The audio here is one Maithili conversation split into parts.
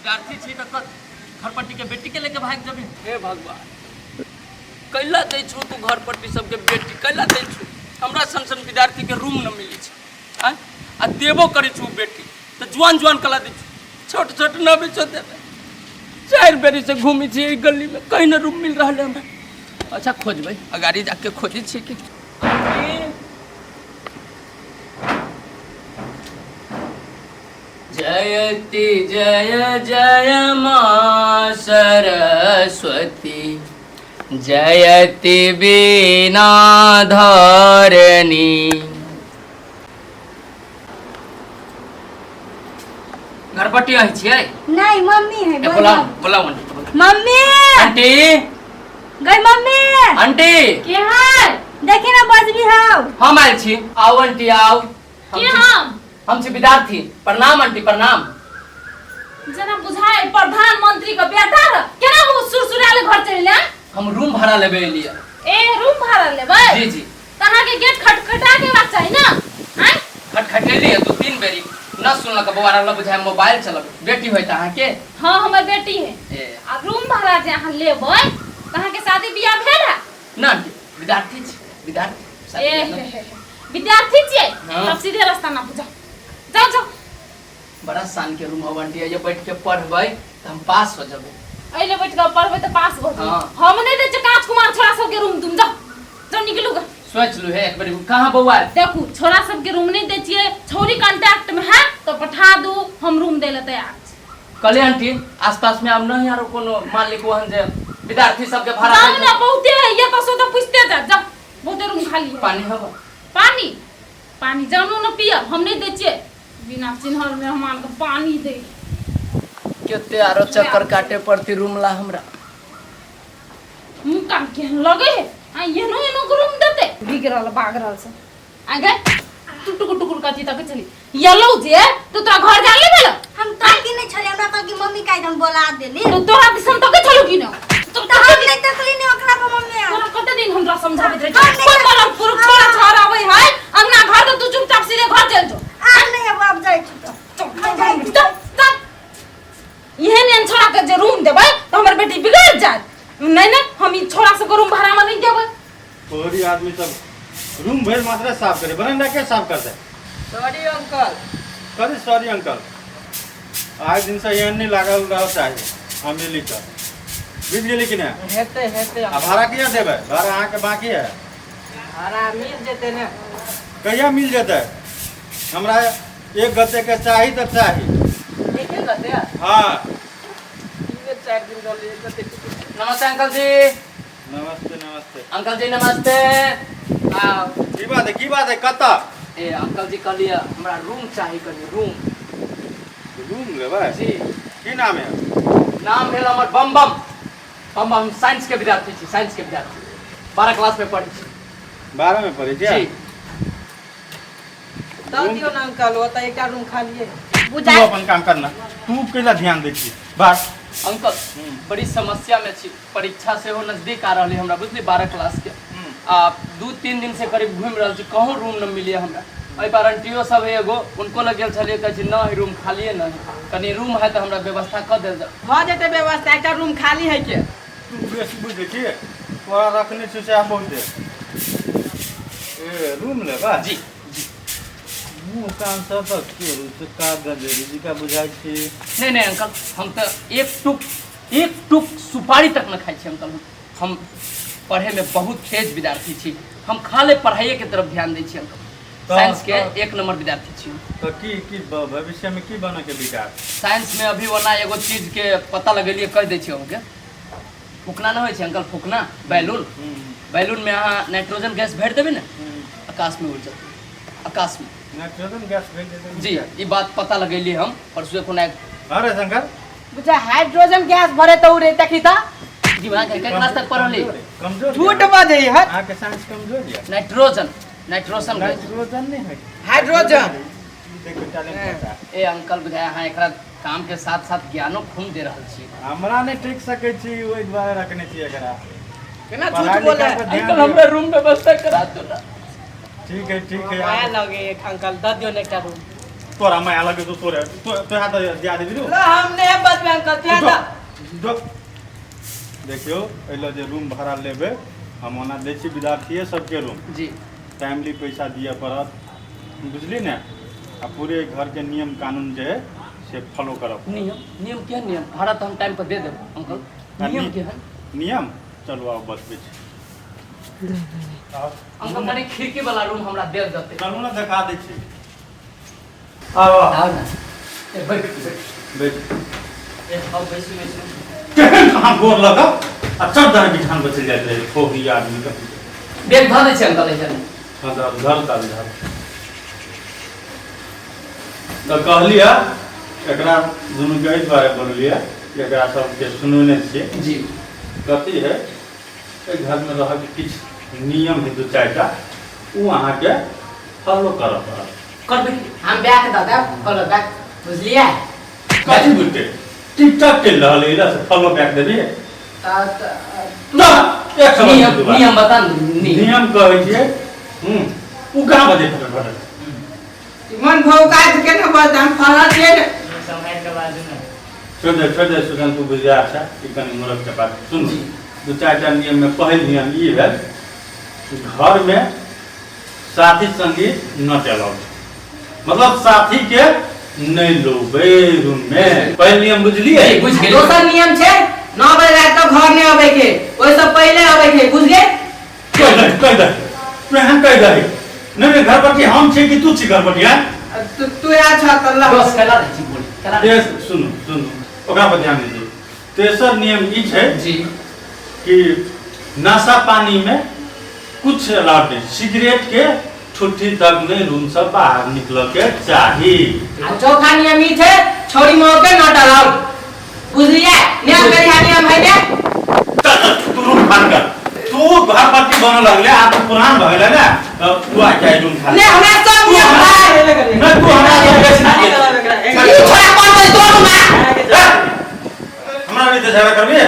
विद्यार्थी छी तऽ घरपट्टी के बेटी के लेके भागि जेबही। हे भगवान, कैला दै छौ तू घरपट्टी सबके बेटी, कैला दै छौ? हमरा सन सन विद्यार्थी के रूम न मिलै छै। आँय, आ देबो करै छौ बेटी तऽ जुआन जुआन कला दै छौ, छोट छोट न अबै छौ देबे। 4 बेरी से घूमै छी एहि गली में, कहीं न रूम मिल रहल है हमरा। अच्छा खोजबै, अगाड़ी जाके खोजै छियै कि जयति जय जय माँ सरस्वती, जयति वीणा धरणी। घरपट्टी अहीं छियै? नहीं, मम्मी है। ए, बोलाउ बोलाउ आंटी के, बोलाउ। मम्मी! आंटी! गई मम्मी! आंटी! के है? देखी ना, बजबी हौ। हम आयल छी, आउ आंटी आउ। हम के? छी- हम हम छी विद्यार्थी। प्रणाम आंटी, प्रणाम। जेना बुझाय प्रधानमंत्री के बेटा रह, केना वो सुरसुराले घर चलि आयल? हम रूम भाड़ा लेबे एलियै। ए, रूम भाड़ा लेबै? जी जी। तऽ अहाँके गेट खटखटा के बात चाही ना? आँय? खटखटेलियै 2-3 बेरी, न सुनलक। बौआ रहल बुझाय मोबाइल चलब। बेटी होइत अहाँके? हाँ, हमर बेटी है। ए। आ रूम भाड़ा जे अहाँ लेबै तऽ अहाँके शादी बियाह भेल है? ना आंटी, विद्यार्थी छी, विद्यार्थी। शादी ए बियाह हे न- हे हे, विद्यार्थी छियै? हाँ। तब सीधे रास्ता ना बुझाओ, जाओ जाओ। बड़ा शान के रूम हौ आंटी, ये बैठ के पढ़बै तऽ हम पास हो जेबै। एहिले बैठ के पढ़बै तऽ पास भऽ जेबै? हाँ। हम नहि दै छियै काँच कुमार छोरा सबके रूम। तुम जाओ जाओ, निकलू गा। सोच लू हे एक बेरी। कहाँ बौआ? देखू, छोरा सबके रूम नहि दै छियै। छौरी कॉन्टैक्ट में है तो पठा दू, हम रूम दै लए तैयार छी। कहले आंटी, आसपास में आब नहीं आरो कोनो मालिक ओहन जे विद्यार्थी सबके भाड़ा जाउ दैत ने, बहुते है ये तो सो तो पूछते जा, जाओ, बहुते रूम खाली है। पानी हवा? पानी पानी जानू न पियब, हम नहि दै छियै बिना चिन्हल मेहमान के पानी दै। कते आरो चक्कर काटे पड़ती रूम ला हमरा। मुँह कान केहन लगे है? आ एहनो एहनो के रूम देते बिगड़ल बागरल से। आ गए तू टुकुर टुकुर कथी तक चली येलो जे तू तोरा घर जान ले भेल? हम ताकी नहीं छले, हमरा कहल कि मम्मी काहे हम बोला देली। तो तोरा दिसन तक छलू कि न? तो तो हम नहीं तकली नहीं ओकरा पर मम्मी। तोरा कते दिन हमरा समझाबैत रहे? हम नहीं कोन मरल पुरुख छोरा छाड़ आबै है अंगना घर तऽ तू चुपचाप सीधे घर चल जो। आ नहीं, अब अब जाइ छी तो हम जाइ छी। चल चल। एहन एहन छोरा के जे रूम देबै तऽ हमर बेटी बिगड़ जायत। नहीं नहीं, हम ई छोरा सबके रूम भाड़ा में नहीं देबै। तोहरी आदमी सब रूम भरि मात्रा साफ करे, बरंडा के साफ कर दे। Sorry uncle. कथी सॉरी अंकल? आइ दिन से एहन नहीं लागल रह चाही हम एली तऽ। बुझि गेली कि नहि? हेतै हेतै। आ भाड़ा कहिया देबै? भाड़ा अहाँके बाकी है। भाड़ा मिल जेतै ने। कहिया मिल जेतै? हमरा एक गते के चाही तऽ चाही। एके गते? हाँ। 3-4 दिन रहलै, एक गते के- नमस्ते अंकल जी। नमस्ते नमस्ते। अंकल जी नमस्ते। आओ। की बात है, की बात है, कतऽ? ए अंकल जी, कहलिए हमरा रूम चाही कनि, रूम। रूम लेबै? जी। की नाम है? नाम भेल हमर बम बम, बम बम। हम साइंस के विद्यार्थी छी, साइंस के विद्यार्थी, 12 क्लास में पढ़ै छी। 12 में पढ़ै छी? जी। दऽ दियौ ने अंकल, ओतऽ एकटा रूम खालिए है। तू बुझाइ अपन काम करना, तू कैला ध्यान दै छी बाहर? अंकल, बड़ी समस्या में छी। परीक्षा सेहो नजदीक आ रहल है हमरा, बुझली, 12 क्लास के। आ 2-3 दिन से करीब घूमि रहल छी, कहूँ रूम न मिलिए हमरा। एहि पर आंटियो सब है एगो, उनको लग गेल छलियै, कहै छै न है रूम, खालिए न है। कनि रूम है तऽ हमरा व्यवस्था कऽ देल जाउ। भऽ जेतै व्यवस्था, एकटा रूम खाली है के। तू बेसी बुझै छी, तोरा रखने छी सएह बहुते। ए, रूम लेबै? जी। मुँह कान सब तऽ के से का गंजेरी जी का बुझाइ छी। नहीं नहीं अंकल, हम तऽ एक टुक, एक टुक सुपारी तक न खाइ छी अंकल। हम पढ़े में बहुत तेज विद्यार्थी छी, हम खाली पढ़ाइए के तरफ ध्यान दै छी अंकल। साइंस के एक नंबर विद्यार्थी छी हम। तऽ की की भविष्य में की बने के विचार? साइंस में अभी ओना एगो चीज के पता लगेलिए, कहि दै छी अहूँके। फुकना न होइ छै अंकल, फुकना, बैलून। बैलून में अहाँ नाइट्रोजन गैस भरि देबै ने, आकाश में उड़ जेतै, आकाश में। नाइट्रोजन गैस भरि देतै? जी, ई बात पता लगेलिए हम परसू एखन एक। अरे शंकर। बुझा हाइड्रोजन गैस भरे तऽ उड़े, देखी तऽ। जी, अहाँ के क्लास तक पढ़ली? कमजोर झूठ बजै है। अहाँके साइंस कमजोर यऽ। Nitrogen, nitrogen gas. नाइट्रोजन नहि होइ। हाइड्रोजन। देखियौ टैलेंट बच्चा। ए अंकल, बुझाय अहाँ एकरा काम के साथ साथ ज्ञानो खूब दे रहल छी। हमरा नहि टेक सकै छी, ओहि दुआरे रखने छी एकरा। केना पढ़ाई झूठ बोले? लिखाई पर ध्यान अंकल, दियौ। हमरा रूम व्यवस्था करा दो ना। ठीक है, ठीक है। माया लगे एक अंकल, दऽ दियौ ने एकटा रूम। तोरा माया लगे तो तोरे तो तो हाथ दिया देबी रो ला हम नहीं बचबे अंकल तू जो, दा जो। देखियौ एहि जे रूम भाड़ा लेबै हम ओना दै छी विद्यार्थीए सबके रूम जी टाइमली पैसा दिअ पड़त बुझली ने आ पूरे घरके नियम कानून जे है से फॉलो करब नियम नियम क्या नियम भाड़ा तो हम टाइम पर दे देब अंकल आ नियम नि- के है नियम चलू आउ बतबै छी आउ। अंकल कनी खिड़की वाला रूम हमरा देल जते चलू ने देखा दै छी आउ आउ आओ ना ए बैठ बैठ बैठ ए आओ बैसू बैसू केहन कहाँ गोर लगब आ चढ़ दर बिछान पर चलि जाइत रहै फोकी आदमी के बैग धऽ दै छै अंकल एहिठाम हाँ धर धर ताली धर तऽ कहलियै एकरा दुनूके एहि दुआरे बोललियै कि एकरा सबके सुनौने छियै जी कथी है एहि घरमे रहऽके किछु नियम है दू चारिटा ओ अहाँके फॉलो करऽ पड़त करबै की? हम बैक दऽ देब फॉलो बैक बुझलियै कथी बुझतै टिकटॉक चलि रहल है इधर से फॉलो बैक देबी तऽ ना एक सवाल नियम दुबारा। नियम बता ने नियम नियम कहै छियै हूँ ओ कहाँ बजे फटल फटल मन भौकात के ने बस हम फॉलो छियै ने सम्हारि के बाजू ने छोड़ दे छोड़ दे सुजन तू बुझिया छै ई कनि मूर्ख के बात सुन जी। दू चारिटा नियम में पहिल नियम ई भेल घर में साथी संगी not allowed मतलब साथी के नहीं लोबे रूम में पहिल नियम बुझलिए जी, बुझ गेलियै। दोसर नियम छै 9 बजे राति तक घर नहि अबै के ओहिसँ पहिले अबै के बुझलियै कह दे कह दे तू एहन कह दे नहीं नहीं घर पर हम छी कि तू छी घर पर यार तू तू यहाँ छ तऽ ल बस कैला दै छी बोली कैला दै तेस सुनू सुनू ओकरा पर ध्यान दीजिए तेसर नियम ई छै छी? जी कि नशा पानी में कुछ अलाउड नहीं सिगरेट के ठुट्ठी तक नहीं रूम से बाहर निकल के चाही आ चौथा नियम ई छै छौड़ी मौके के not allowed बुझलियै नियम करिहा नियम है ने चल चल तू रूम खाली कर तू घर पर की बनऽ लगले आ तू पुरान भऽ गेले ने तब तू आ जाय रूम खाली ने हमरा सब नियम है नहीं तू हमरा से बेसी नहीं ई छोड़ा कौन बोल तोड़ में हमरा नहीं तो झगड़ा करबी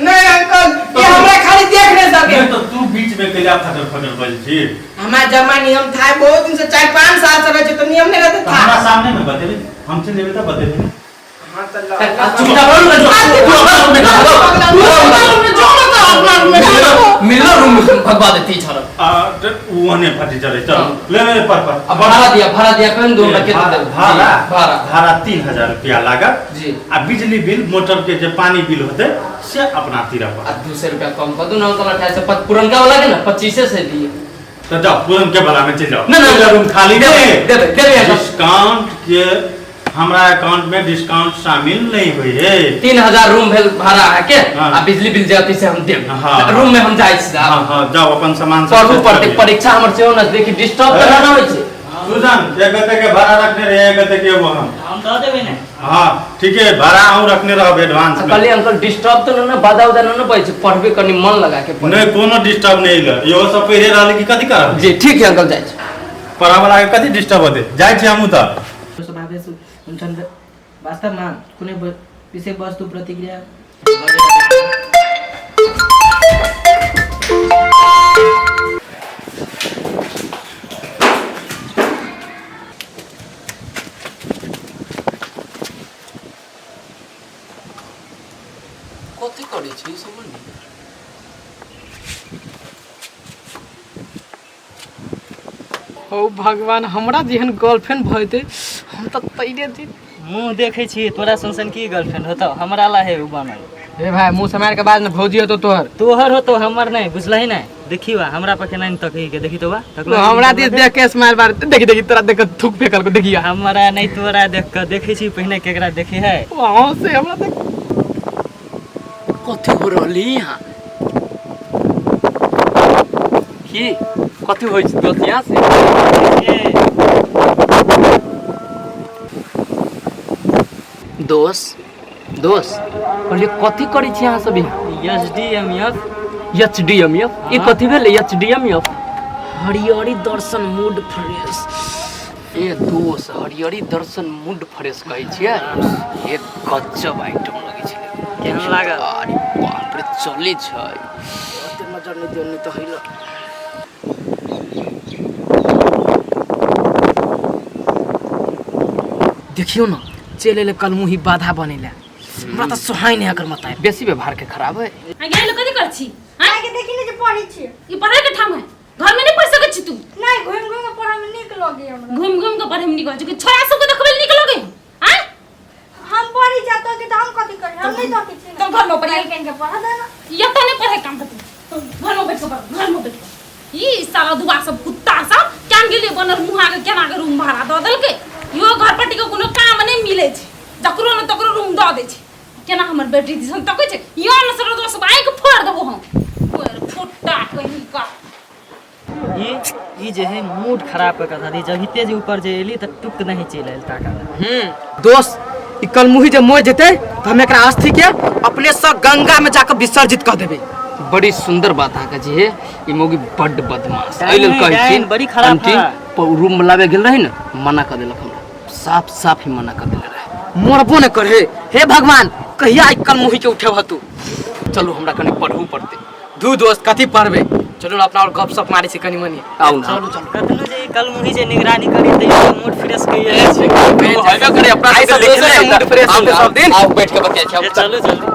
नहीं अंकल ये हमरा खाली देख नहीं सके नहीं तो तू बीच में कैला फटल फटल बजै छी हमारा जमा नियम था बहुत दिन से 4-5 साल से रहे छै तो नियम नहीं रहते तो था हमरा सामने में बतेबी हम चल जेबे तऽ बतेबी ने आ चुपचाप रूम में जाओ मिलो रूम में भगवा देती छड़ आ उ ओने फटी चले चल हाँ। ले ले पर पर अब भाड़ा दिया भाड़ा दिया कौन दो हमरा केते देब भाड़ा भाड़ा भाड़ा 3000 रुपया लागत जी आ बिजली बिल मोटर के जे पानी बिल होते से अपना तीरा आ पर 200 रुपया कम कर दू ना अंकल 28 से पुरनका वाला के ना 25 से दिए तो जाओ पूरन के बला में चल जाओ ना, ना, पूरा रूम खाली देबै नहीं देबै देबै अंकल डिस्काउंट के हमरा अकाउंट में डिस्काउंट शामिल नहीं हुई है 3000 रूम भेल भाड़ा अहाँके हाँ। आ बिजली बिल जे अथी से हम देब हाँ। रूम में हम जाइ छी हाँ हाँ जाओ अपन सामान सब पढ़ू सेट पड़तै करियौ। परीक्षा हमर सेहो नजदीकी डिस्टर्ब तऽ ना होइ छै सुजन एक गते के भाड़ा रखने रहे एक गते के वो हम हम दऽ देबै ने हाँ ठीक है भाड़ा अहूँ रखने रहब एडवांस में कहलियै अंकल डिस्टर्ब तऽ ना बाधा उधा ना पड़ै छै पढ़बै कनि मन लगा के पढ़बै नहीं कोनो डिस्टर्ब नहीं ल इहो सब पढ़े रहल कि कथी करब जी ठीक है अंकल जाइ छी पढ़ा वाला के कथी डिस्टर्ब होते जाइ छी हमहूँ तऽ समावेश हुन्छन् र वास्तवमा कुनै विषय वस्तु प्रतिक्रिया कथी करै छी समझ नहि हो भगवान हमरा जेहन गर्लफ्रेंड भऽ जेतै हम तऽ तैरे दिन मुँह देखै छी तोरा सन सन की गर्लफ्रेंड होतौ हमरा ला है उ बनल हे भाई मुँह समार के बाद ने भौजी होतो तोहर तोहर होतौ हमर नहीं बुझलही नहीं देखी बा हमरा पर केना तकही के देखी तो बा तकलो हमरा दिस देख के स्माइल मार देखी देखी तोरा देख के थूक फेकल को देखिया हमरा नहीं तोरा देख के देखै छी पहिने केकरा देखी है वहाँ से हमरा देख कथी हो रहली यहाँ की कथी होइ छै दोस्त यहाँ से दोस्त दोस्त कहलियै कथी करै छी अहाँ सब यहाँ S D M F H D M F ई कथी भेलै एच डी एम एफ हरियरी दर्शन मूड फ्रेश ए दोस्त हरियरी दर्शन मूड फ्रेश कहै छियै एक गजब आइटम लगै छै केहन लागल? अरे बाप रे चलै छै ओते नजर नहि दियौ नहि तऽ हैल देखियो ना चलि एलै कलमुही बाधा बनेला। हमरा तऽ सोहाइ नहि एकर मताय। बेसी व्यवहार के खराब है। आ गेल कथी कर छी? आँय? आगे देखी ने जे पढ़ै छियै। ई पढ़ै के ठाम है, घर में नहीं पढ़ सकै छी तू? नहीं, घुमि घुमि के पढ़ै में नीक लगे हमरा। घुमि घुमि के पढ़ै में नीक लगै छै? छोरा सबके देखबै नीक लगै? आँय? हम पढ़ी जातो कि तऽ हम कथी करी? हम नहीं तकै छी। तब घर में पढ़ी। के पढ़ा देना। एतऽ नहीं पढ़ै काम करतै, घर में बैठ के पढ़, घर में बैठ के। ई साला दुआ सब कुत्ता सब केन गेलै बनर मुहा के केना के रूम भाड़ा दऽ देलकै। इहो घर पट्टी के कोनो काम नहि मिलै छै, जकरो ने तकरो रूम दऽ दै छै। केना हमर बेटी दिसन तकै छै? यो ने सर दोस्त आँखि फोड़ देबो हम, फोड़ फुट्टा कहीं का। ई जे है मूड खराब कऽ के धरी। जब जे ऊपर जे एली तऽ टुक नहीं चलि आयल टाका। दोस्त, ई कलमुही जे मरि जेतै तऽ हम एकरा अस्थि के अपने से गंगा में जाकर विसर्जित कऽ देबै। बड़ी सुंदर बात अहाँके जे है। ई मौगी बड्ड बदमाश, एहि लेल डाइन, कहै छी। डाइन, बड़ी खराब आंटी है। रूम में लाबे गेल रही ने, मना कऽ देलक हमरा, साफ साफ ही मना कऽ देले रहे। मरबो नहि करे। हे भगवान, कहिया ई कलमुही के उठेबह तू? चलू, हमरा कनि पढ़ू पड़तै। दू दोस्त, कथी पढ़बै? चलू ने, अपना और गप सप मारै छी कनि मनि। आउ ने। चलू चलू। कतनो जे ई कलमुही जे निगरानी करी तैयो मूड फ्रेश कइए। हेबे करे अपना आइ सबके सब लिखले दोसर है मूड फ्रेश आउ ने, हेतै सब दिन। आउ बैठ के बतियाइ छी, आउ। चलू चलू।